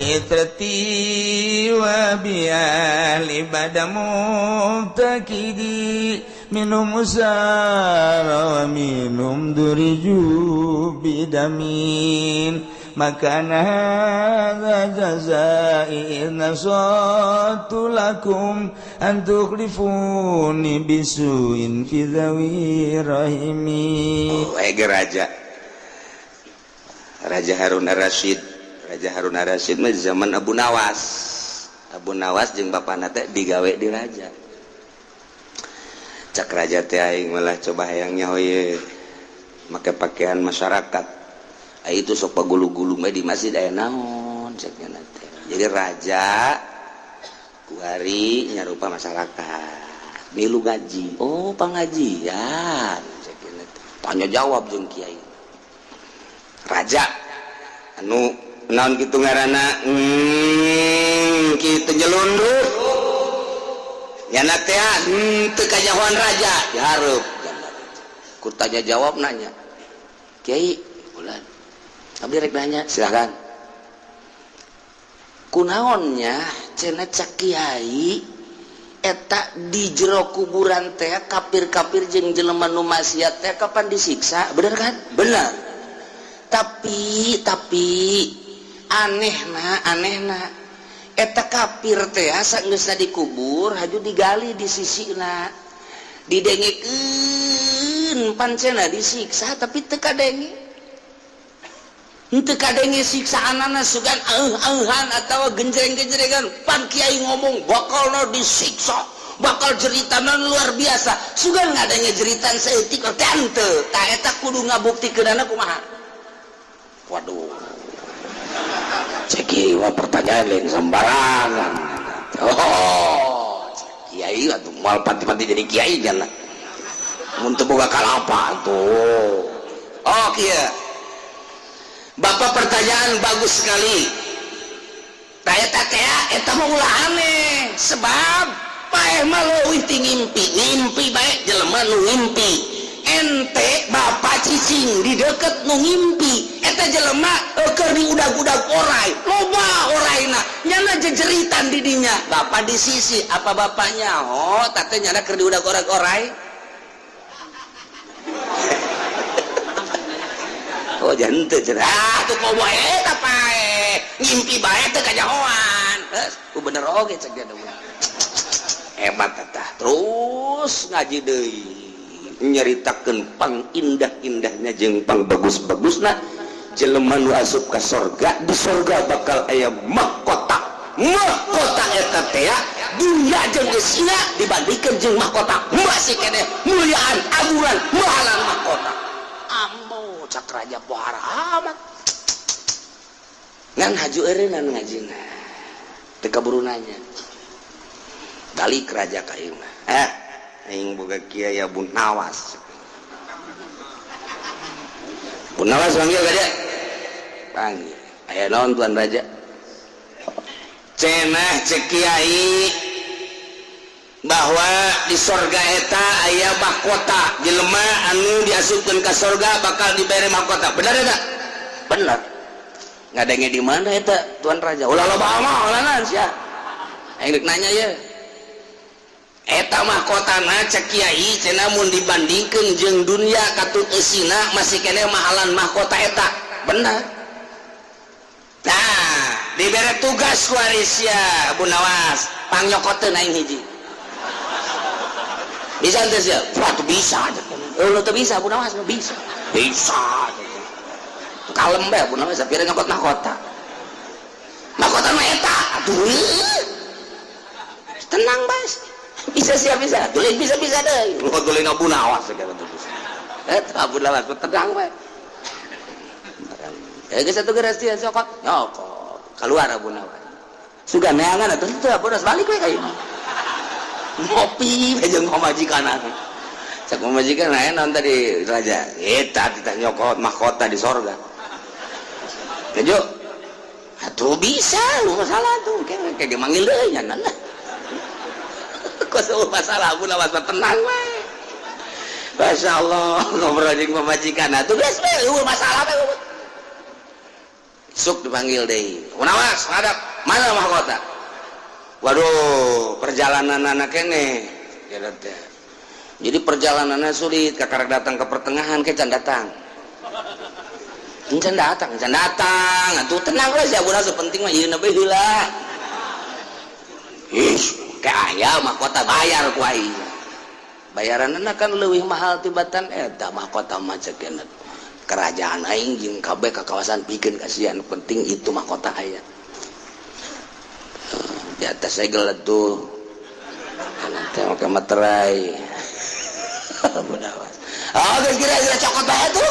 Itrati wa biali bada mubtakidi minum musara wa minum duriju bidamin makana hadza jazai nasatu lakum an tukhlifuni bisuin fi dhawi rahimi. Oh, raja Raja Harun Ar-Rasyid, Raja Harun Ar-Rasyid mah zaman Abu Nawas. Abu Nawas jeung bapana teh digawe di raja. Cak raja teh, aing malah coba hayang nyaho ye make pakaian masyarakat. Ai itu sok pagulu-gulu mah di masjid aya naon cek nya teh. Jadi raja kuari nyarupa masyarakat. Milu ngaji. Oh, pengajian cek nya teh. Tanya jawab jeung kiai. Raja anu naon kitu ngaranna, kitu nyelundup nyana teh teu kanyahoan raja dihareup. Ku tanya jawab nanya, "Kiai bulan, abdi rek nanya." "Silakan." "Kunaonnya cenah cak kiai eta di jero kuburan teh kafir-kafir jeung jelema nu maksiat teh kapan disiksa, bener kan?" "Bener, tapi anehna, anehna eta kafir teh sageusna dikubur haju digali di sisina, didengekeun pancena disiksa, tapi teu kadenge, teu kadenge siksaanana, sugan euh-euhan atawa genjreng-genjrengan. Pan kiai ngomong bakalna disiksa, bakal jeritana luar biasa, sugan ngadenge jeritan saeutik teh henteu. Tah, eta kudu ngabuktikeunana kumaha?" Waduh, cek wah, pertanyaan lain sembarangan. Oh, kiai atuh moal pati-pati jadi kiai nya mun teu boga kalapa tuh. "Oh, kieu Bapak, pertanyaan bagus sekali. Tah, eta teh eta mah ulah aneh, sebab paeh mah leuwih ti ngimpi, ngimpi bae jelema nu ngimpi. Ente bapak cicing di deket nu ngimpi, eta jelema keur diudag-udag orai, loba oraina, nyana jejeritan di dinya. Bapak di sisi apa bapaknya? Oh, tate nyana keur diudag orai orai. Oh, jangan cenah. Ah, tuh komo eta pae ngimpi bae teu kanyahoan." Geus, bener oge cek dia, hebat eta. Terus ngaji deui, nyaritakeun pang indah-indahnya jeung pang bagus-bagusna jelema nu asup ka sorga. Di sorga bakal aya mahkota. Mahkota eta teh dunya jeung geusina dibandingkeun jeung mahkota masih keneh muliaan, aguran, mahalan mahkota. "Ambo," cak raja, "pohara amat." Ngan haju eureunnan ngajina, teu kaburu nanya, balik raja ka imah. "Eh, aing boga kiai Abu Nawas. Abu Nawas, panggil ka dia." Panggil. "Aya naon, tuan raja?" "Cenah cek kiai bahwa di sorga eta aya mahkota, jelema anu diasupkeun ka sorga bakal dibere mahkota, benar eta?" "Benar." "Ngadenge di mana eta, tuan raja?" "Ulah loba omong, ulah sia, aing rek nanya ye. Eta mahkotana cek kiai cenah mun dibandingkeun jeung dunia katut eusina masih keneh mahalan mahkota eta, benar?" "Nah, dibere tugas ku sia Abu Nawas, pangnyokoteun aing hiji, bisa henteu sia?" "Wah, tuh bisa." "Oh, teu bisa Abu Nawas?" "Bisa, bisa." Kalem bae Abu Nawas, sapira nyokot mahkota. Mahkota mah eta atuh, tenang bae. "Bisa siap, bisa tulis, bisa, bisa deh." Lu tulis Abu Nawas segala tuh bisa. Eta Abu Nawas tenang bae. Ya geus atuh, geus sia cokot. Nyokot. Keluar Abu Nawas. Sugan neangan atuh teu, Abu Nawas balik we ka imah. Ngopi we jeung pamajikan. Cak pamajikan, "Aya naon tadi, raja?" "Eta kita nyokot mahkota di sorga." "Kejo atuh bisa lu masalah tuh kayak kayak manggil deui nya lah." Kok masalah, Abu Nawas tenang we. Masya Allah, ngobrol jeung pamajikan atuh geus we, eueuh masalah we. Sok dipanggil deui. Abu Nawas, hadap. Mana mahkota? Waduh, perjalanan anak ini jadi perjalanannya sulit. Kakak datang ke pertengahan ke can datang, can datang, can datang. Atuh tenang lah si Abu Nawas, penting mah ieu bae heula. Ih, kayak aya mahkota, bayar ku aing. Bayaranna kan leuwih mahal tibatan eta mahkota mah, cek kerajaan aing jeung kabeh ka kawasan pikeun kasihan, penting itu mahkota aya. Di atas segel tuh nanti pakai materai. Abu Nawas, oh, geus kira-kira cokot bae tuh.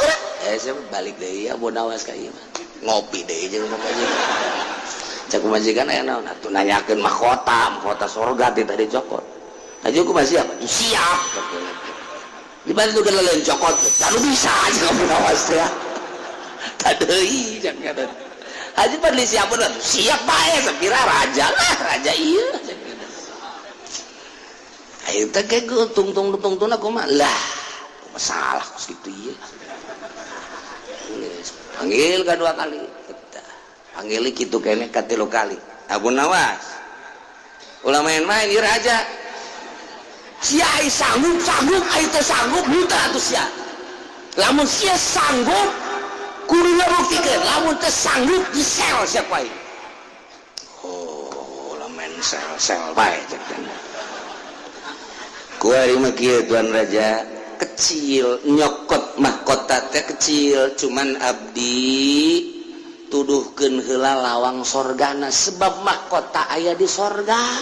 Eh, saya balik deui Abu Nawas ka ieu mah, ngopi deui jeung pamajikan. Cek pamajikan, aya naon atuh? Nanyakeun mahkota, mahkota surga ti tadi cokot. Aja aku masih siap, siap. Di mana tuh lain cokot, kalau bisa aja Abu Nawas ya. Tadi jangan Haji Padli siap bener, siap bae sapira raja lah, raja iya. Ayo teh kayak tung tung tung tung aku mah lah, masalah kos gitu iya. Panggil kedua kali, panggil gitu kayaknya katilu kali. Abu Nawas, ulah main-main ieu raja. Sia ai sanggup sanggup, ai teu sanggup henteu atuh sia. Lamun sia sanggup kudu ngabuktikeun, lamun teu sanggup di sel sia ku aing. Oh, lah main sel-sel bae cek teh. Kuari mah kieu, Tuan Raja, kecil nyokot mahkota teh kecil, cuman abdi tuduhkeun heula lawang sorgana, sebab mahkota aya di sorga,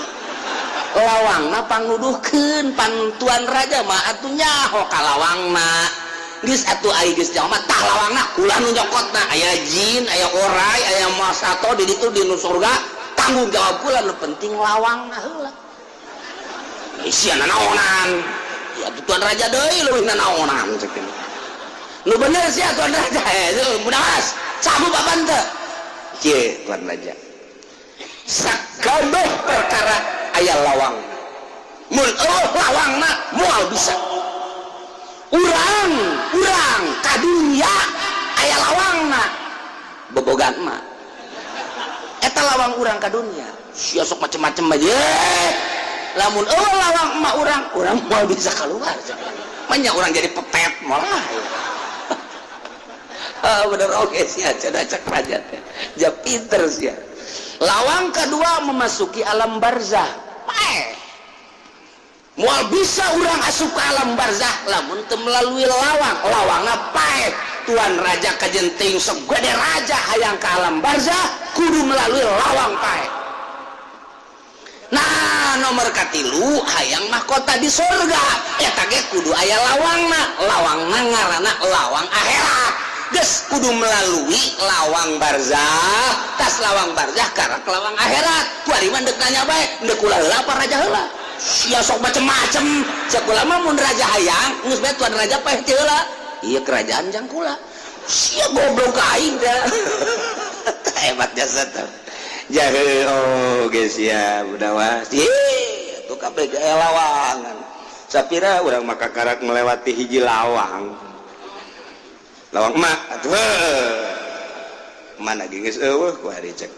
lawangna pangnuduhkeun. Pan tuan raja mah atuh nyaho ka lawangna. Geus atuh, ai geus nyaho mah tah lawangna ulah nu nyokotna. Aya jin, aya orai, aya masato di ditu di nu surga, tanggung jawab kula, nu penting lawangna heula. Sia nanaonan ya, tuan raja deui leuwih nanaonan cek teh. Nu bener sia, tuan raja. Eh, Mudamas sanggup apa teu? Kieu, tuan raja, sakabeh perkara aya lawang. Mun eueuh lawangna moal bisa. Urang urang ka dunya aya lawangna, bobogan mah eta lawang urang ka dunya. Sia sok macem-macem aja, lamun eueuh lawang emak urang, urang moal bisa keluar. Banyak orang jadi pepet moal. Ah, bener oke sih cenah cek raja teh. Ja pinter sia. Lawang kedua memasuki alam barzah. Paeh. Moal bisa urang asup ke alam barzah lamun teu melalui lawang. Lawangna paeh. Tuan raja kajenting segede raja hayang ke alam barzah kudu melalui lawang paeh. Nah, nomor katilu hayang mahkota di surga eta ge kudu aya lawangna. Lawangna ngaranna lawang akhirat. Geus kudu melalui lawang barzah, tas lawang barzah karak lawang akhirat. Kuari mah deuk nanya bae, deuk kula heula apa raja heula? Sia sok macem-macem. Cek kula mah mun raja hayang geus bae tuan raja paeh teu heula. Ieu kerajaan jang kula. Sia goblok ka aing teh. Hebat jasa teh. Jahe, oh geus ya budawas. Ih, tuh kabeh aya lawangan. Sapira urang maka karak melewati hiji lawang. Lawang emak atuh. Mana ge geus eueuh ku ari cek.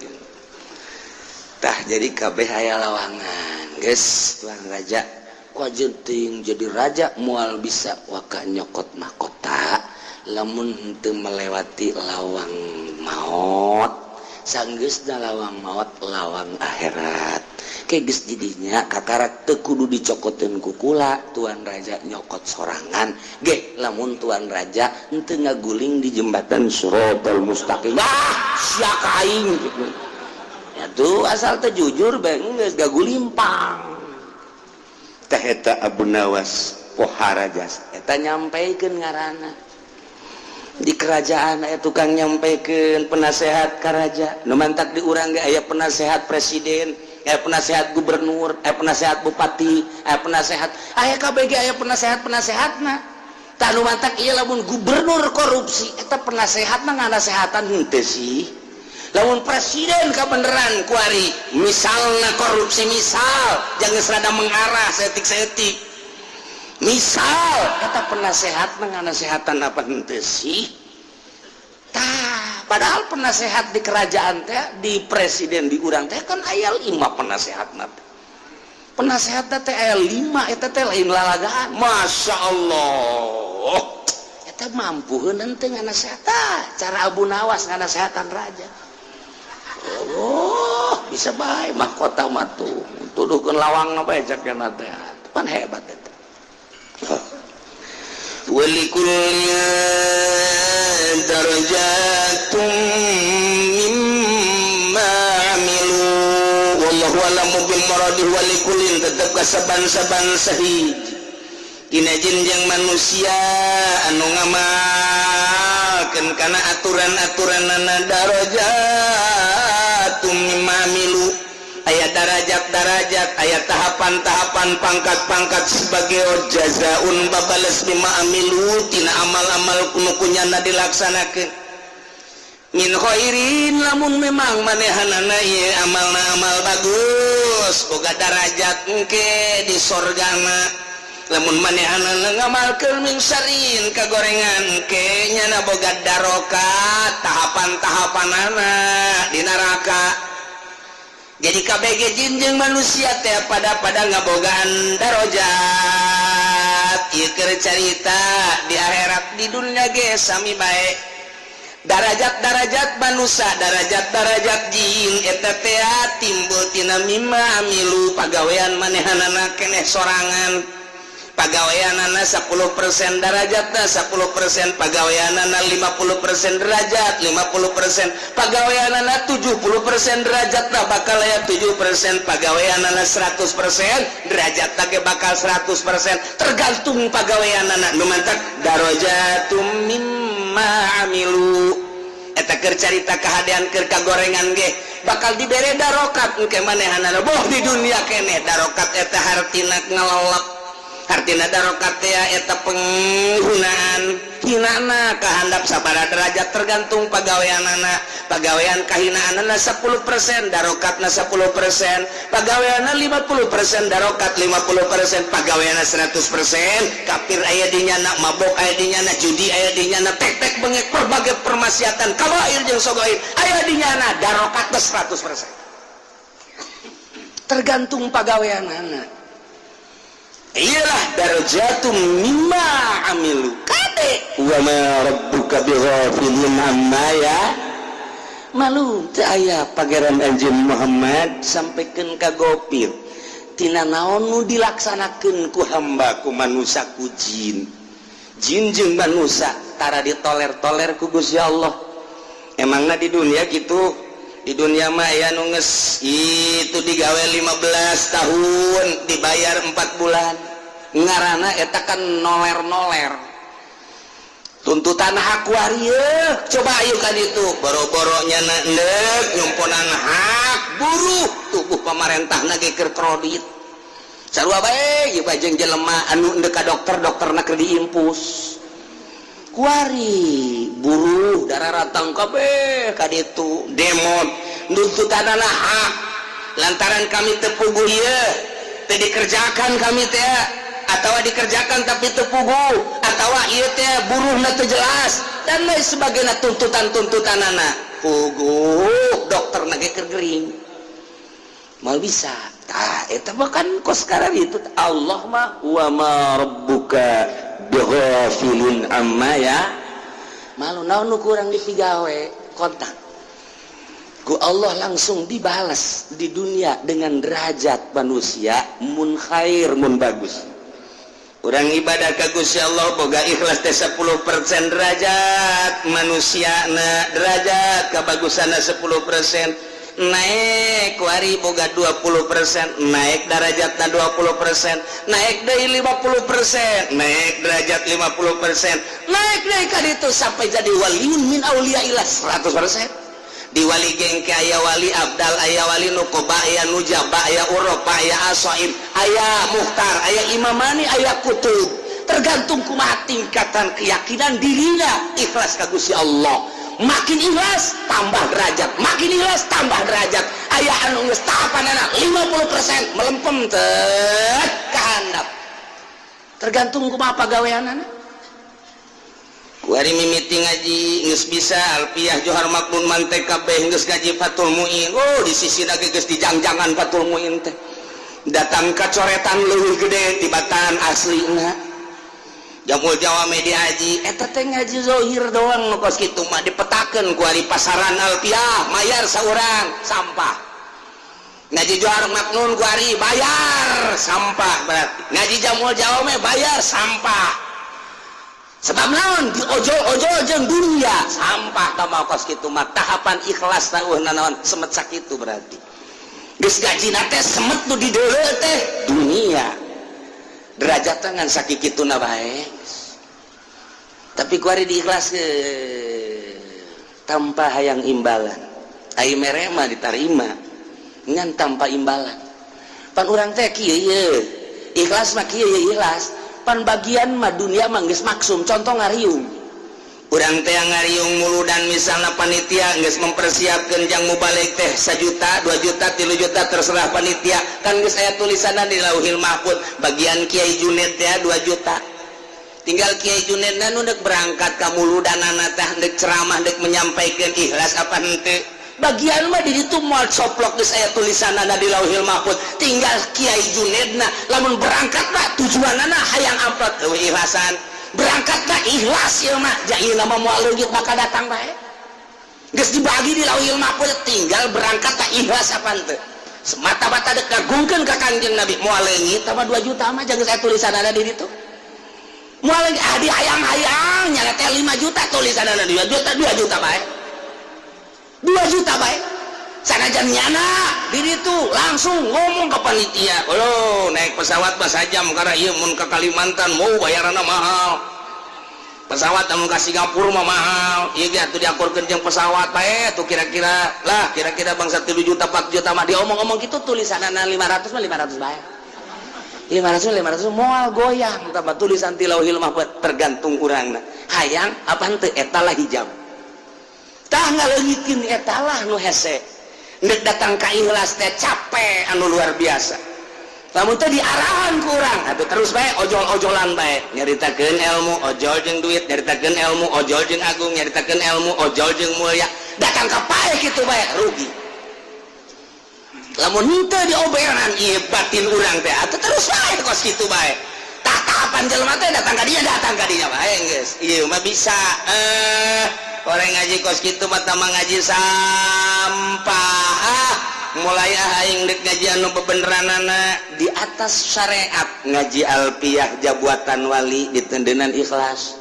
Tah, jadi kabeh aya lawangan. Geus tuan raja, ku teuing jadi raja moal bisa waka nyokot mahkota lamun henteu melewati lawang maut. Sanggeusna lawang maut, lawang akhirat. Ke geus jadinya kakarak teu kudu dicokoteun ku kula, tuan raja nyokot sorangan ge lamun tuan raja henteu ngaguling di jembatan Siratal Mustaqim. Ah, sia ka aing gitu. Ya tuh asal teh jujur bae geus gagulimpang. Teh eta Abu Nawas pohara jasa eta nyampaikan ngaranna di kerajaan aya tukang nyampaikan penasehat ka raja. Nu mantak di urang ge aya penasehat presiden, aya penasehat gubernur, aya penasehat bupati, aya penasehat, aya KBG, aya penasehat penasehatna. Tah, nu mantak ieu lamun gubernur korupsi eta penasehat mah nganasehatan henteu sih? Lamun presiden kabeneran kuari misalna korupsi, misal jangan serada mengarah seetik-seetik, misal eta penasehat mah nganasehatan apa henteu sih? Tah. Padahal penasehat di kerajaan teh, di presiden di urang teh kan aya lima penasehat teh. Penasehat teh aya lima, eta teh lain lalagaan. Masya Allah, eta mampu heuneun teh nganasehat. Cara Abu Nawas nganasehatan raja. Oh, bisa bae mahkota mah tuh tuduhkeun lawang apa ya cek teh. Pan hebat eta. ولكل درجات مما عملوا والله أعلم بمراده. ولكل tetep kasaban-saban sahiji dina jin jeung manusia anu ngamalkeun kana aturan-aturanana درجات مما عملوا, aya darajat-darajat, aya tahapan-tahapan, pangkat-pangkat sebagai جزاء babales بما عملوا tina amal-amal nu ku nyana dilaksanakeun من خير. Lamun memang manehanana ieu amalna amal bagus, boga darajat engke di sorgana. Lamun manehanana ngamalkeun من شر kagorengan, engke nyana boga darokat, tahapan-tahapanana di neraka. Jadi KBG jin jeung manusia teh pada pada ngabogaan darajat. Ieu keur carita di akhirat, di dunia ge sami bae. Darajat-darajat manusia, darajat-darajat jin eta teh timbul tina مما عملوا, pagawean manehanana keneh sorangan. Pagaweanana 10% darajatna 10%, pagaweanana 50% derajat 50%, pagaweanana 70% derajatna bakal aya 7%, pagaweanana 100% derajatna ge bakal 100%, tergantung pagaweanana. Nu mantak درجات مما عملوا. Eta keur carita kahadean. Keur kagorengan ge bakal dibere darokat engke manehanana, boh di dunia keneh. Darokat eta hartina ngelelep, hartina darokat teh eta penggunaan hinana kahandap sabara derajat tergantung pagaweanana. Pagawean kahinaanana 10%, darokatna 10%. Pagaweanna 50%, darokat 50%. Pagaweanna 100%, kafir aya di nyana, mabok aya di nyana, judi aya di nyana, tek-tek bengek, berbagai permaksiatan kabair jeung sogair aya di nyana, darokatna 100%, tergantung pagaweanana. Iyalah درجات مما عملوا. Kade وما ربك بغافل عما يعملون. Teu aya Pangeran anjeun Muhammad sampaikan ka gopir tina naon nu dilaksanakeun ku hamba, ku manusia, ku jin. Jin jeung manusia tara ditoler-toler ku Gusti Allah. Emangna di dunia gitu? Di dunia mah aya nu geus itu digawe 15 tahun dibayar 4 bulan, ngaranna eta kan noler-noler tuntutan hak waria. Coba ayo kan itu boro-boro nyana endek nyumponan hak buruh, tubuh pamarentah ge keur kredit sarua bae ieu jeung jelema anu endek ka dokter, dokterna keur diimpus. Kuari buruh darah ratang kabeh ka ditu demo nuntutanana hak lantaran kami teu puguh ieu, teu dikerjakan kami teh, atau dikerjakan tapi teu puguh, atau ieu teh buruhna teu jelas dan lain sebagainya. Tuntutan-tuntutanana puguh, dokterna ge keur gering, mal bisa. Tah, eta mah kan kos sekarang itu Allah mah وما ربك بغافل عما يعملون. Naon nu kurang dipigawe, kontak ku Allah langsung dibalas di dunia dengan derajat manusia mun khair, mun bagus. Urang ibadah ka Gusti Allah boga ikhlas teh 10% derajat manusia na, derajat kebagusanna 10% naik. Kuari boga 20%, naik derajatna 20%, naik dari 50%, naik derajat 50%, naik naik kan itu sampai jadi ولي من أولياء الله 100%. Di wali gengke aya wali abdal, aya wali nukoba, aya nujaba, aya uropa, aya asoim, aya muhtar, aya imamani, aya kutub, tergantung kumaha tingkatan keyakinan dirinya ikhlas ka Gusti Allah. Makin ikhlas tambah derajat, makin ikhlas tambah derajat. Aya anu geus tahapanana 50% melempem teh ka handap, tergantung kumaha pagaweanana. Kuari mimiti ngaji geus bisa Alfiyah, Johar Maknun, mantek kabeh, geus ngaji Fathul Muin. Oh, di sisi lagi geus dijangjangan Fathul Muin teh, datang ka coretan leuwih gede tibatan aslina. Jamul Jawame diaji, eta teh ngaji zohir doang. Nu kos kitu mah dipetakeun kuari pasaran Alfiyah, mayar saurang, sampah. Ngaji Johar Maknun kuari bayar, sampah. Berarti ngaji Jamul Jawame bayar, sampah. Sebab naon? Di ojol-ojol jeung dunia, sampah. Tama kos kitu mah tahapan ikhlas tah naon semet sakitu. Berarti geus gajina teh semet nu di deuleu teh dunia, derajat ngan sakikituna bae. Tapi kuari diikhlas tanpa hayang imbalan. Ai mere mah ditarima, ngan tanpa imbalan. Pan urang teh kieu ye, ikhlas mah kieu ye, ikhlas pan bagian mah dunia mah geus maksum. Contoh ngariung, urang teh ngariung muludan, misalnya panitia geus mempersiapkan jang mubalig teh 1 juta, 2 juta, 3 juta, terserah panitia. Kan geus aya tulisanna di Lauhil Mahfud, bagian Kiai Junet teh 2 juta. Tinggal Kiai Junet nu dek berangkat ka muludanana teh, dek ceramah, dek menyampaikan, ikhlas apa henteu. Bagian mah di ditu moal coplok, geus aya tulisanna di Lauhil Mahfud. Tinggal Kiai Junedna lamun berangkat mah tujuanana hayang amplop, eueuh ikhlasan. Berangkat mah ikhlas ieu mah, ja ieu mah moal leungit, maka datang bae. Geus dibagi di Lauhil Mahfud, tinggal berangkat tak ikhlas apa henteu, semata-mata dek ngagungkeun ka Kangjeng Nabi. Moal leungit tambah 2 juta mah, jangan saya tulisanna di ditu moal leungit. Ah, di hayang-hayang nyala teh 5 juta, tulisanna 2 juta, 2 juta bae, 2 juta bae. Sanajan nyana di ditu langsung ngomong ke panitia, "Oh, naik pesawat mah sajam, karena ieu mun ke Kalimantan mau bayaranna mahal, pesawat mun ke Singapura mah mahal. Ieu ge atuh diakurkeun jeung pesawat bae tuh, kira-kira lah, kira-kira bangsa 3 juta, 4 juta mah." Diomong-omong gitu, tulisanna 500 mah 500 bae, 500 500, moal goyang. Tambah tulisan ti Lauhil Mahfud, tergantung urangna hayang apa henteu. Eta lah hijab tah, ngaleungitkeun eta lah nu hese. Ndek datang ka ikhlas teh capek anu luar biasa. Lamun teh diarahan ku urang atuh terus bae ojol-ojolan bae, nyaritakeun ilmu ojol jeung duit, nyaritakeun ilmu ojol jeung agung, nyaritakeun ilmu ojol jeung mulia, datang ka pae kitu bae, rugi. Lamun henteu dioberan ieu batin urang teh, atuh terus bae kos kitu bae. Tah, tahapan jelema teh datang ka dinya, datang ka dinya bae, geus ieu mah bisa. Orang ngaji kos kitu mah tama ngaji sampah. Ah, mulai ah, aing dek ngaji anu bebeneranana di atas syariat, ngaji Alfiyah jabuatan wali ditendenan ikhlas,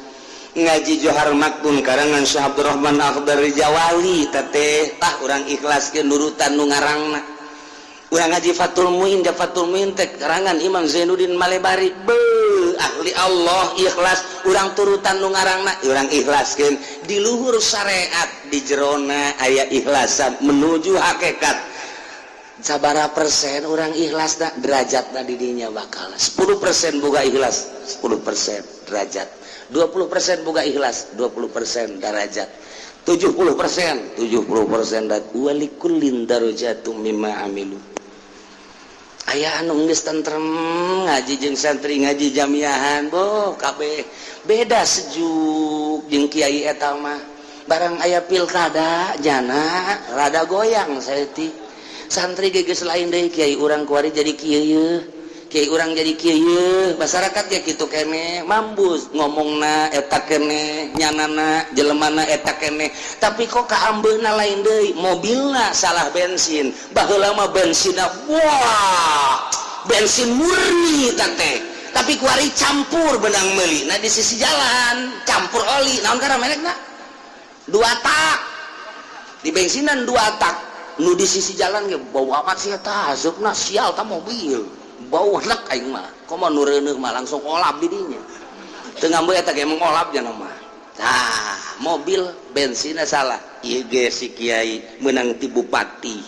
ngaji Johar Maknun karangan Syekh Abdurrahman Akhdari Jawali teteh, tah urang ikhlaskeun nurutan nu ngarangna. Urang ngaji Fathul Muin, ja Fathul Muin teh karangan Imam Zainuddin Malebari, be ahli Allah, ikhlas urang turutan nu ngarangna, urang ikhlaskeun di luhur syariat, di jerona aya ikhlasan menuju hakikat. Sabara persen orang ikhlas dah derajat di dinya bakal 10% boga ikhlas, 10% derajat, 20% boga ikhlas, 20% derajat, 70%, 70% dat. Walikullin darajatum mimma amilu. Aya anu geus tentrem ngaji jeung santri, ngaji jamiahan, boh kabeh beda, sejuk jeung kiai eta mah. Barang aya pilkada jana rada goyang saeutik, santri geus lain deui, kiai urang kuari jadi kieu ye, kiai urang jadi kieu ye, masyarakat ya kitu kene, mambus ngomongna eta kene, nyanana jelemana eta kene, tapi kok kaambeuna lain deui. Mobilna salah bensin, baheula mah bensinna wah, bensin murni teh, tapi kuari campur benang meuli. Nah, di sisi jalan campur oli naon karena merekna dua tak di bensinan, dua tak nu di sisi jalan ge bau amat sih eta, asupna sial ta mobil, bau enak. Aing mah komo nu reuneuh mah langsung olap di dinya, teu ngambil eta ge emang olap nya mah. Tah, mobil bensinnya salah, ieu ge si kiai menang ti bupati,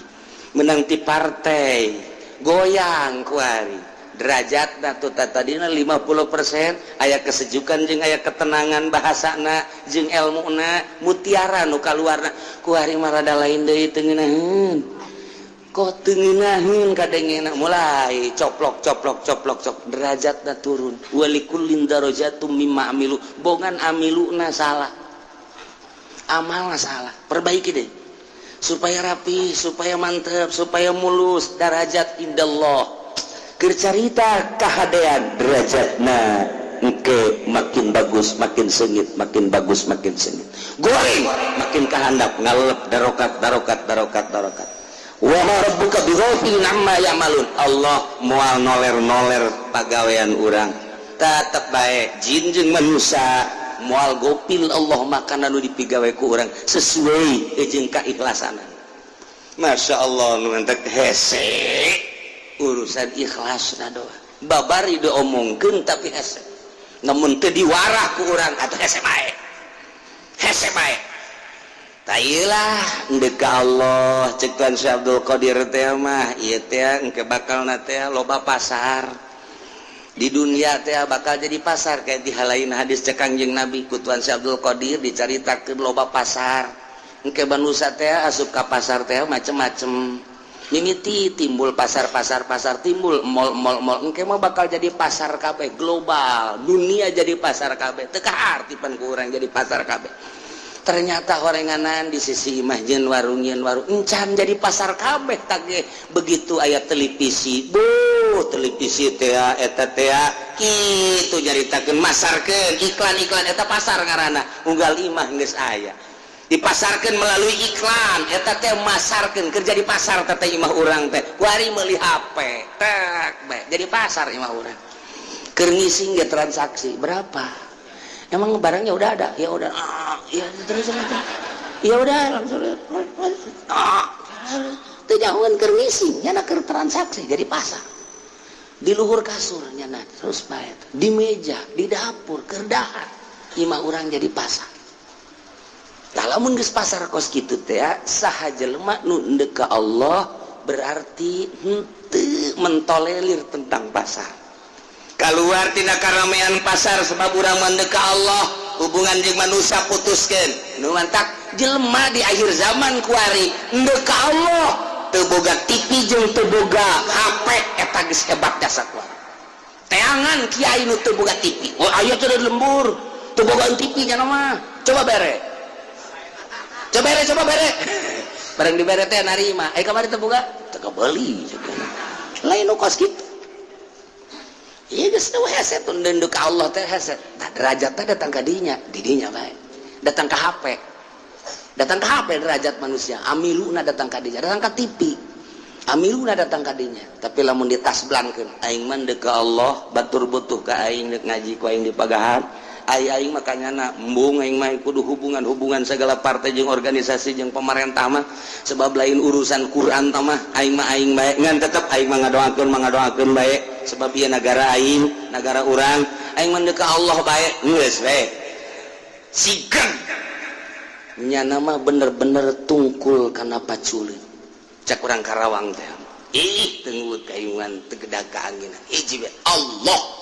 menang ti partai, goyang kuari derajat. Nah, tuh tadina 50% aya kesejukan jeung aya ketenangan bahasana jeung ilmuna, mutiara nu kaluarna. Kuari mah rada lain deui, teu ngeunaheun. Kok teu ngeunaheun kadengena, mulai coplok coplok coplok cok, derajatna turun. Walikullin darajatum mimma amilu. Bongan amiluna salah, amalna salah, perbaiki deh supaya rapi, supaya mantep, supaya mulus derajat indallah. Keur carita kahadean, derajatna engke makin bagus makin sengit, makin bagus makin sengit, goreng makin kahandap, ngalep darokat darokat darokat darokat. Wa ma rabbuka bighafilin amma ya'malun. Allah moal noler-noler pagawean urang, tetep bae jin jeung manusia moal gopil. Allah makanan nu dipigawe ku urang sesuai jeung kaikhlasanan. Masya Allah, nu entek hese urusan ikhlas na doa babari diomongkeun, tapi hese namun teu diwarah ku urang atau hese bae, hese bae. Tailah ndek ka Allah. Cek Tuan Syekh Abdul Qadir teh mah ieu teh engke bakalna teh loba pasar di dunia teh, bakal jadi pasar. Kayak di halain hadis cek Kangjeng Nabi, ku Tuan Syekh Abdul Qadir dicaritakeun loba pasar. Engke manusia teh asup ka pasar teh macem-macem, mimiti timbul pasar-pasar, pasar timbul mall mall mall. Engke mah bakal jadi pasar kabeh, global dunia jadi pasar kabeh. Teu kaharti pan ku urang jadi pasar kabeh. Ternyata horenganan di sisi imah jeung warung, jeung warung encan jadi pasar kabeh tage. Begitu aya televisi, bu televisi teh eta teh kitu nyaritakeun, masarkeun iklan-iklan, eta pasar ngaranna. Unggal imah geus aya, dipasarkan melalui iklan, eta teh masarkeun kerja di pasar teh. Imah urang teh kuari meuli HP tek bae jadi pasar imah urang. Keur ngising ge transaksi berapa, emang barangnya udah ada? Ya udah, ah, ya terus terus, ya udah langsung, ah, teu nyahoeun keur ngising nya keur transaksi jadi pasar. Di luhur kasur nya terus bae, di meja, di dapur keur dahar, imah urang jadi pasar. Tah, lamun geus pasar kos kitu teh, saha jelema nu endek ka Allah berarti henteu mentolerir tentang pasar, keluar tina karamaian pasar, sebab urang mendek ka Allah, hubungan jeung manusia putuskeun. Nu mantak jelema di akhir zaman kuari endek ka Allah teu boga TV jeung teu boga HP, eta geus hebat jasa kuari. Teangan kiai nu teu boga TV. Oh, aya teh di lembur teu boga TV nya mah. Coba bere, coba bere, coba bere barang, dibere teh narima. Eh, kamari teu boga, teu kebeuli lain nu kos kitu. Iya, geus teu hese tun ka Allah teh hese. Tah, derajat teh datang ka dinya, di dinya bae. Datang ka HP. Datang ka HP derajat manusia. Amiluna datang ka dinya, datang ka TV. Amiluna datang ka dinya. Tapi lamun ditasblankeun, aing mah deuk ka Allah, batur butuh ka aing, deuk ngaji ku aing di pagahan. Ai aing mah kanyana embung, aing mah kudu hubungan-hubungan segala partai jeung organisasi jeung pemerintah mah, sebab lain urusan Quran tah mah. Aing mah aing bae, ngan tetep aing mah ngadoakeun, mah ngadoakeun bae, sebab ieu negara aing, negara urang. Aing mah ka Allah bae, geus bae sigang nyana mah bener-bener tungkul kana paculeun. Cak urang Karawang teh, ih, tengut kayungan teu gedag ka angin, hiji bae Allah.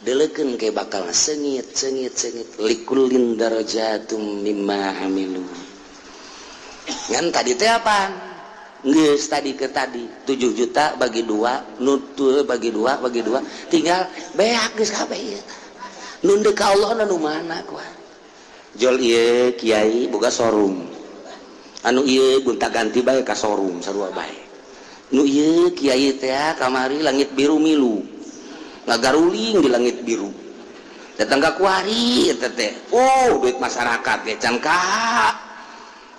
Delekeun ke bakal sengit sengit sengit. Likullin darajatum mimma amilu. Ngan tadi teh apa geus tadi ke tadi 7 juta bagi dua, nutul bagi dua, bagi dua, tinggal beak geus kabeh ieu. Nu deuk ka Allah nu mana kuah jol? Ieu kiai boga showroom, anu ieu gonta ganti bae ka showroom sarua bae. Nu ieu kiai teh kamari langit biru, milu ngagaruling di langit biru, datang ke kuari eta teh, oh, duit masyarakat ya can ka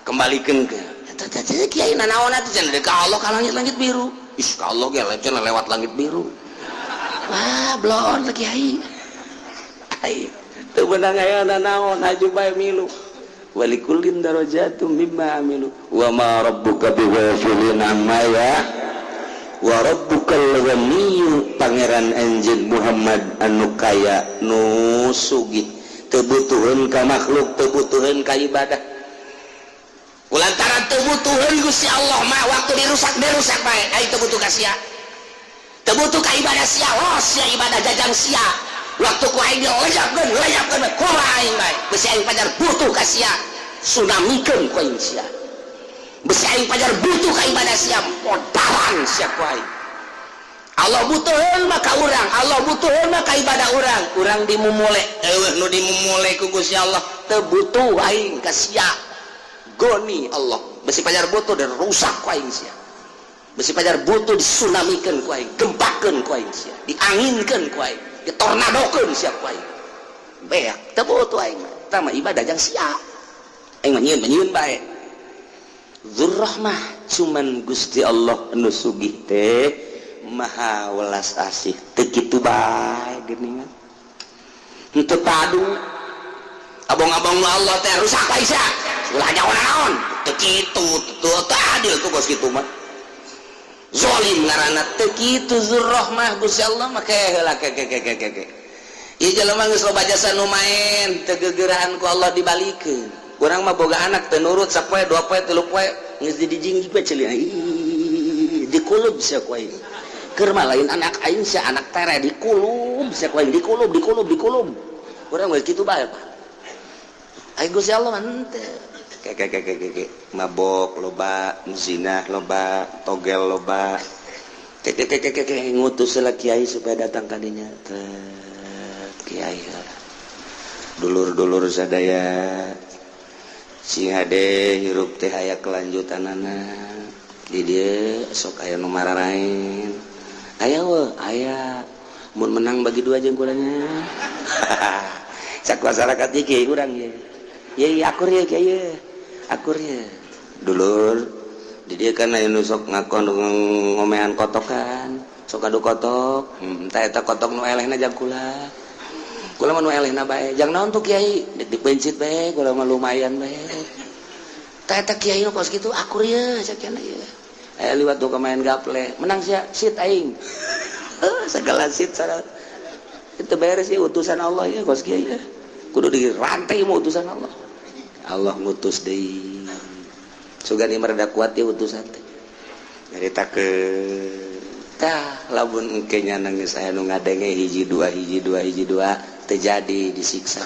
kembalikan ke eta teh. Kiai nanaon atuh cenah ka Allah ka langit-langit biru? Ih, ka Allah ge cenah lewat langit biru. Wah, blon kiai. Ai teu beunang aya nanaon, haju bae milu. Walikullin darajatum mimma amilu wa ma rabbuka bighafilin amma ya wa rabbukal ghaniyyu. Pangeran anjeun Muhammad anu kaya, nu sugih, teu butuheun ka makhluk, teu butuheun ka ibadah. Kulantaran teu butuheun, Gusti Allah mah waktu dirusak, dirusak bae. Ai teu butuh ka sia, teu butuh ka ibadah sia. Oh, sia ibadah jajang sia, waktu ku aing dilejapkeun, lejapkeun kumaha aing bae. Besi aing pajar butuh ka sia, tsunamikeun ku aing sia. Besi aing pajar butuh ka ibadah sia, podaran sia ku aing. Allah butuheun mah ka urang, Allah butuheun mah ka ibadah urang. Urang dimumule, eueuh nu dimumule ku Gusti Allah. Teu butuh aing ka sia. Goni Allah. Besi pajar butuh dan rusak ku aing sia. Besi pajar butuh disunamikeun ku aing, gempakeun ku aing sia, dianginkeun ku aing, ditornadokeun sia ku aing. Beak, teu butuh aing mah. Tah mah ibadah jang sia. Aing mah nyieun, nyieun bae. Dzurrahmah, cuman Gusti Allah nu sugih teh maha welas asih, teu kitu bae geuningan. Henteu padu abong-abong nu Allah teh rusak bae sia. Ulah nyaho naon. Teu kitu, teu adil tuh bos kitu mah. Zolim ngaranna, teu kitu Dzurrahmah Gusti Allah mah. Ke heula, ke ke ke ke ke ke. Ieu jelema geus loba jasa nu main, teu gegerahan ku Allah dibalikeun. Urang mah boga anak teu nurut sapoe, 2 poe, 3 poe, geus didijing juga ceuli. Dikulub sia ku aing. Keur mah lain anak aing sia, anak tere, dikulub sia ku aing, dikulub, dikulub, dikulub. Urang geus kitu bae, Pak. Aing Gusti Allah mah henteu. Ke ke ke ke ke ke mabok loba, zina loba, togel loba. Ke ke ke ke ke ngutus heula kiai supaya datang ka dinya. Teu kiai heula. Dulur-dulur sadaya, sing hade hirup teh aya kelanjutanana. Di dieu sok aya nu mararaen. Aya weh, aya. Mun menang bagi dua jeung kulanya. Cak masyarakat ieu kiai urang ieu. Ye akur ye kiai ye. Akur ye. Dulur, di dieu kan aya nu sok ngakon ngomean kotokan, sok adu kotok. Tah eta kotok nu elehna jang kula. Kula mah nu elehna bae. Jang naon tuh kiai? Dek dipencit bae, kula mah lumayan bae. Tah eta kiai nu kos kitu akur ye, cak cenah ye. Aya liwat tuh main gaple, menang sia, sit aing. Segala sit sada. Itu beres ya utusan Allah ya kos kiai ya. Kudu dirantai mau utusan Allah. Allah ngutus deui. Sugan ieu rada kuat ya utusan teh. Nyaritakeun. Tah lamun engke nya geus aya nu ngadenge hiji dua, hiji dua, hiji dua, teu jadi disiksa.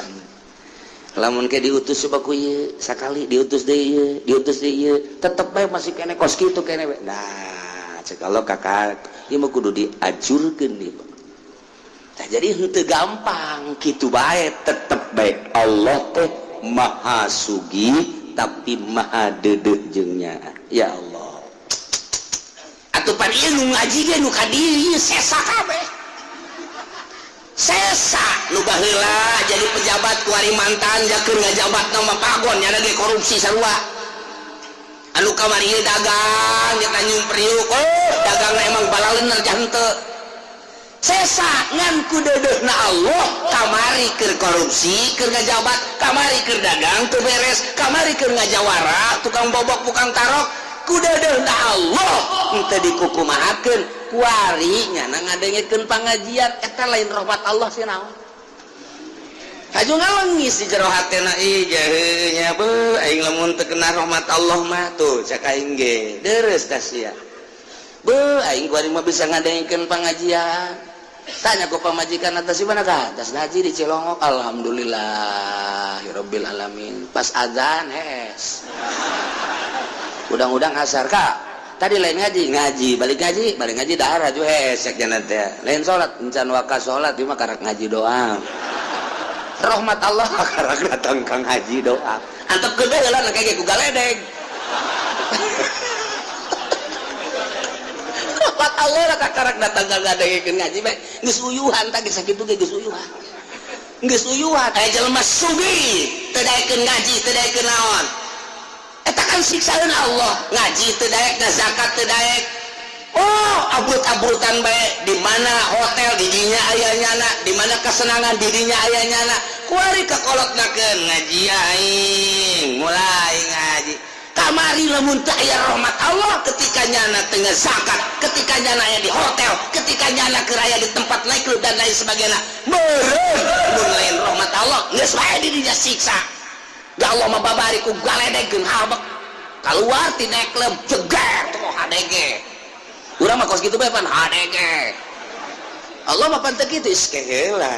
Lamun ke diutus coba ku ieu sakali, diutus deui ieu, diutus deui ieu, tetep bae masih kene kos kitu kene we. Nah, cek Allah kakak, ieu mah kudu diajurkeun ieu. Nah, jadi henteu gampang kitu bae, tetep bae Allah teh maha sugih tapi maha deudeuh jeung nyaah. Ya Allah. Atuh pan ieu nu ngaji ge nu ka dieu sesa kabeh. Sesa nu baheula jadi pejabat kuari mantan jakeun ngajabat nama pagon nyana ge korupsi sarua. Anu kamari ieu dagang di Tanjung Priuk, oh dagangna emang balalener jah henteu. Sesa ngan ku deudeuhna Allah kamari keur korupsi, keur ngajabat, kamari keur dagang teu beres, kamari keur ngajawara, tukang bobok, tukang tarok, ku deudeuhna Allah henteu dikukumahakeun. Kuari nyana ngadengekeun pangajian eta lain rahmat Allah sih naon. Haju ngalengis di jero hatena, ih jaheunya nya beuh aing lamun teu kena rahmat Allah mah tuh cak aing ge deres tah sia. Beuh aing kuari mah bisa ngadengekeun pangajian. Tanya ku pamajikan atas mana ka? Atas ngaji di Cilongok. Alhamdulillah rabbil alamin. Pas azan hes. Udang-udang asar ka. Tadi lain ngaji, ngaji, balik ngaji dahar aju hes cek jana teh. Lain salat, encan waka salat ieu mah karak ngaji doang. Rahmat Allah karak datang ka ngaji doang. Antep gede heula kayak ku galedeg. Rahmat Allah lah karak datang ka ngadengekeun ngaji bae. Geus uyuhan tah geus sakitu ge geus uyuhan. Geus uyuhan aya jelema sugih teu daekeun ngaji, teu daekeun naon. Eta kan siksaeun Allah, ngaji teu daek, zakat teu daek. Oh, abrut-abrutan bae, di mana hotel di dinya aya nyana, di mana kesenangan di dinya aya nyana. Kuari kakolotnakeun ngaji aing, mulai ngaji. Kamari lamun teu aya rahmat Allah ketika nyana teu zakat, ketika nyana aya di hotel, ketika nyana keur aya di tempat naik dan lain sebagainya. Meureun mun lain rahmat Allah geus bae di dinya siksa. Da Allah mah babari ku galedegkeun habek. Keluar ti nightclub jeger tuh HDG. Urang mah kos kitu bae pan HDG. Allah mah pan teu kitu geus heula.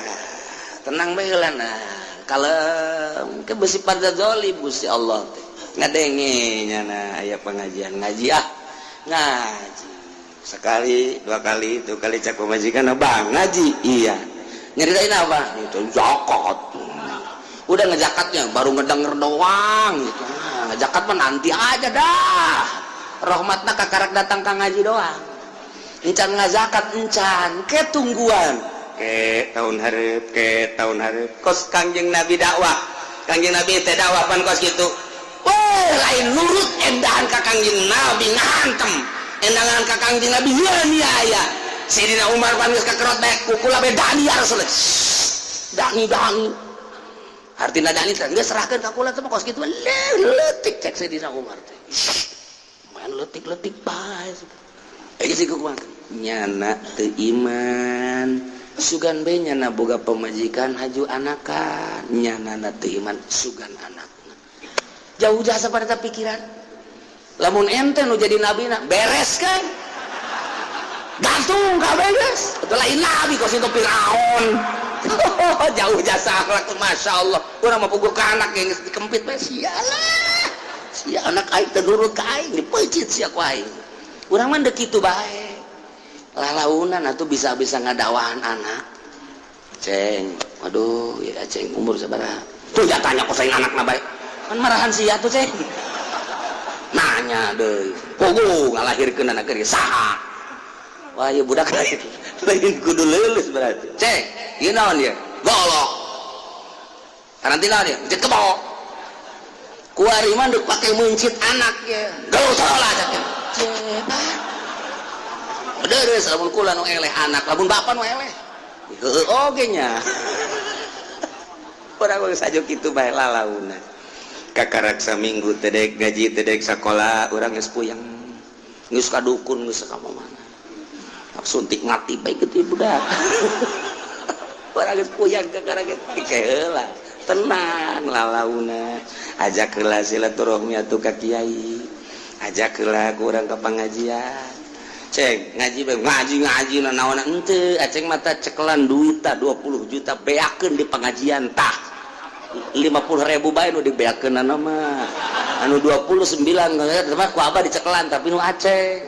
Tenang bae heula nah. Kalem ke besi pada zalim Gusti Allah teh. Ngadenge nyana aya pengajian, ngaji ah, ngaji sekali, dua kali, itu kali. Cak pamajikan, "Bang, ngaji." "Iya." "Nyeritain apa?" "Itu zakat." Udah ngejakatnya baru ngedenger doang gitu. Nah, ngejakat mah nanti aja dah. Rahmatna kakarak datang ka ngaji doang, encan ngazakat, encan ke tungguan ke tahun hareup, ke tahun hareup. Kos Kangjeng Nabi dakwah, Kangjeng Nabi teh dakwah pan kos gitu. Wah, lain nurut, endahan ka Kangjeng Nabi ngahantem, endangan ka Kangjeng Nabi ya ya. Sayyidina Umar pan geus kakerot bae, kukula bae, "Dani ya Rasulullah, dani, dani." Artina dani teh geus serahkeun ka kula teh, kos kitu leutik. Cek Sayyidina Umar teh, main leutik-leutik bae. Eh, sih kumaha nyana teu iman, sugan be nyana boga pemajikan haju anakan. Nyana teu iman, sugan anak jauh jasa pada pikiran. Lamun ente nu jadi nabi na beres kan, gantung kabeh geus. Itu lain nabi, kos itu Firaun. Jauh jasa akhlak, masya Allah. Urang mah puguh ka anak yang dikempit bae, sialah sia anak aing teu nurut ka aing, dipeucit sia ku aing. Urang mah deuk kitu bae, lalaunan atuh bisa-bisa ngadakwahan anak. "Ceng, aduh ya Ceng, umur sabaraha tuh?" Ya tanya ku saing anakna bae kan, marahan sia tuh. "Ceng, nanya deui, puguh ngalahirkeun anak ge saha?" Wah, ya budak lain lain kudu lulus berarti. "Ceng, ieu naon ieu?" "Golok." "Karantina dia mencit kebo." Kuari mah deuk pake mencit anak ya gelut heula. Cek, cek deres, lamun kula nu eleh anak, lamun bapak nu eleh heueuh oge nya. Urang geus sajo kitu bae lalauna. Kakarak saminggu teu dek ngaji, teu dek sakola, urang geus puyeng, geus ka dukun, geus ka mana, suntik mati bae kitu budak. Urang geus puyeng kakara kitu. Heula tenang, lalauna ajak heula silaturahmi atuh ka kiai, ajak heula ku urang ka pengajian. "Ceng, ngaji bae, ngaji ngaji na naon?" "Henteu, Aceng mata cekelan duit tah 20 juta, beakeun di pengajian tah. 50 ribu bae nu dibeakeun mah, anu 29 mah ku Abah dicekelan, tapi nu Aceng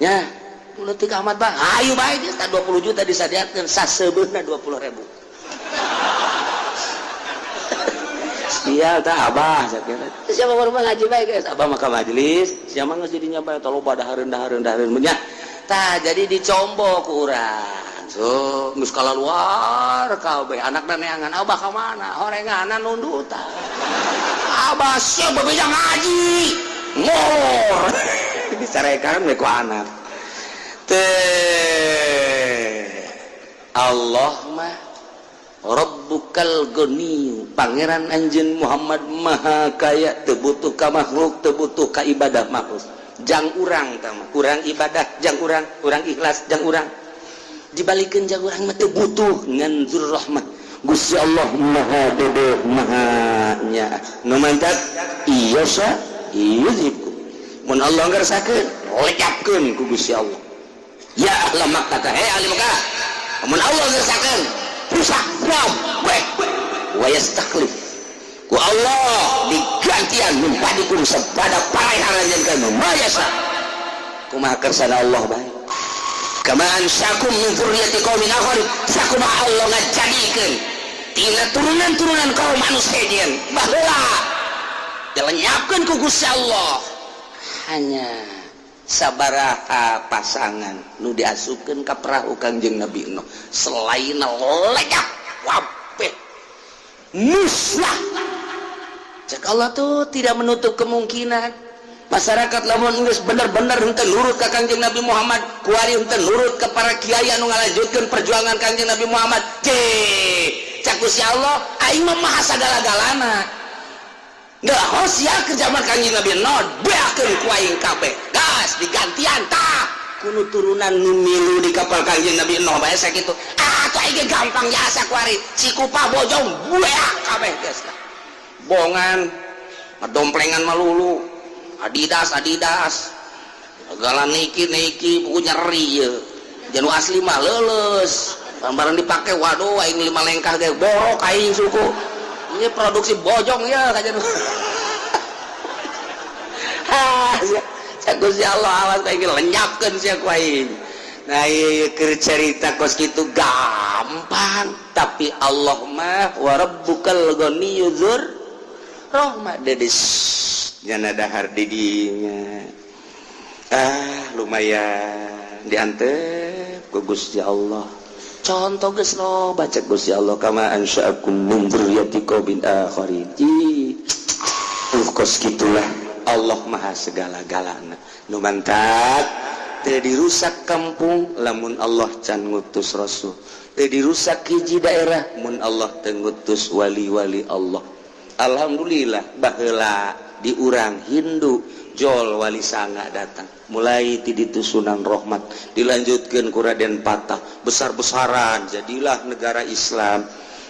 nya leutik amat, Bang." "Ayo bae geus tah, 20 juta disadiakeun saseubeuhna 20 ribu." Sial tah Abah sakira. Siapa baru ngaji bae guys, Abah mah ka majelis, siapa geus jadinya bae tong dahareun dahareun dahareun nya. Tah, jadi dicombo ku urang. So, geus kaluar kabeh anakna neangan Abah ka mana? Horenganan nundutan. Abah siap bebeja ngaji. Ngor. Dicarekan we ku anak. Teh Allah mah Rabbukal Ghani, Pangeran anjeun Muhammad Maha Kaya, teu butuh ka makhluk, teu butuh ka ibadah makhluk. Jang urang tah mah, urang ibadah jang urang, urang ikhlas jang urang, dibalikeun jang urang mah teu butuh. Ngan zur rahmat, Gusti Allah Maha Bodoh, Maha nya nu mantap. Iya sa yuzhibkum, mun Allah ngersakeun lenyapkeun ku Gusti Allah. Ya ahla Makkah, hei ahli Makkah, mun Allah ngersakeun rusak kabeh, wa yastakhlif, ku Allah digantian, min ba'dikum, sapada paraehan anjeun kamu, ma yasha, kumaha kersana Allah bae. Kama ansyakum min dzurriyyati qaumin akharin, sakumaha Allah ngajadikeun tina turunan-turunan kaum manusia sejen baheula, dilenyapkeun ku Gusti Allah hanya sabaraha pasangan nu diasupkeun ka perahu Kangjeng Nabi Nuh, selain lenyap kabeh, musnah. Cek Allah tuh tidak menutup kemungkinan masyarakat lamun geus bener-bener henteu nurut ka Kangjeng Nabi Muhammad, kuari henteu nurut ka para kiai anu ngalanjutkeun perjuangan Kangjeng Nabi Muhammad. Cek Gusti Allah, aing mah maha sagala-galana. Nggak sia ke zaman Kangjeng Nabi Nuh, beakeun ku aing kabeh, gas digantian tah kuno turunan nu milu di kapal Kangjeng Nabi Nuh bae sakitu. Ah, tuh aing gampang jasa kuari Cikupa Bojong beak kabeh geus lah. Bongan ngadomplengan malulu Adidas Adidas segala, Nike Nike, buku nyeri ye. Janu asli mah leuleus barang dipake, waduh, aing lima lengkah ge borok aing suku. Ini produksi Bojong ya kajian. Ha, cek Gusti Allah, awas kayak lenyapkeun sia ku aing. Nah, ieu keur cerita kos kitu gampang, tapi Allah mah wa rabbukal ghaniyyu dzur rahmah, dedes nyana dahar di dinya. Ah, lumayan diantep ku Gusti Allah. Contoh geus loba, cek Gusti Allah, kama ansya'akum min dzurriyyati qaumin akharin. Ih, kos gitulah Allah maha segala-galana. Nu mantak teu dirusak kampung lamun Allah can ngutus rasul, teu dirusak hiji daerah mun Allah teu ngutus wali-wali Allah. Alhamdulillah, baheula di urang Hindu jol Wali Sanga datang, mulai ti ditu Sunan Rahmat, dilanjutkan ku Raden Patah, besar-besaran jadilah negara Islam.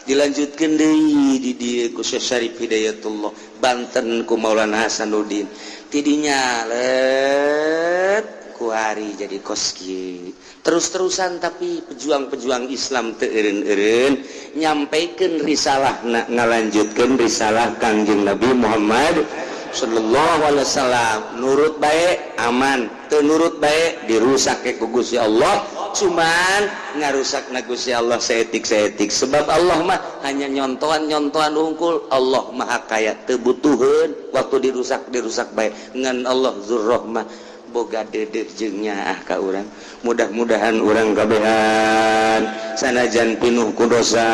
Dilanjutkan deui di dieu ku Syekh Syarif Hidayatullah, Banten ku Maulana Hasanuddin, tidinya let kuari jadi kos kieu terus-terusan. Tapi pejuang-pejuang Islam teu eureun-eureun nyampaikan risalah, ngalanjutkeun risalah Kangjeng Nabi Muhammad sallallahu alaihi wasallam. Nurut baik aman, teu nurut baik dirusak ke ku Gusti Allah. Cuman ngarusak na Gusti Allah saeutik-saeutik, sebab Allah mah hanya nyontohan-nyontohan hungkul. Allah maha kaya, teu butuheun. Waktu dirusak, dirusak baik ngan Allah dzurrahmah, boga dedeh jeung nyaah ka urang. Mudah-mudahan urang kabehan sanajan pinuh ku dosa,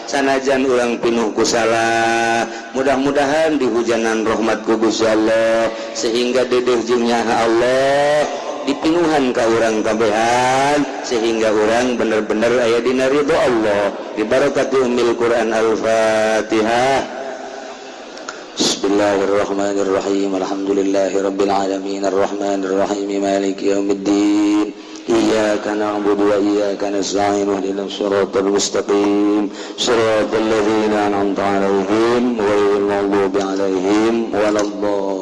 sanajan urang pinuh ku salah, mudah-mudahan dihujanan rahmat ku Gusti Allah sehingga dedeh jeung nyaah Allah dipinuhan ka urang kabehan, sehingga urang bener-bener aya dina ridho Allah. Dibarakati ummil Quran. Al-Fatihah. Bismillahirrahmanirrahim. Alhamdulillahi rabbil alamin, arrahmanir rahim, maliki yaumiddin. Iyyaka na'budu wa iyyaka nasta'in, ihdinas siratal mustaqim, siratal ladzina an'amta 'alaihim, ghairil maghdubi 'alaihim waladdallin.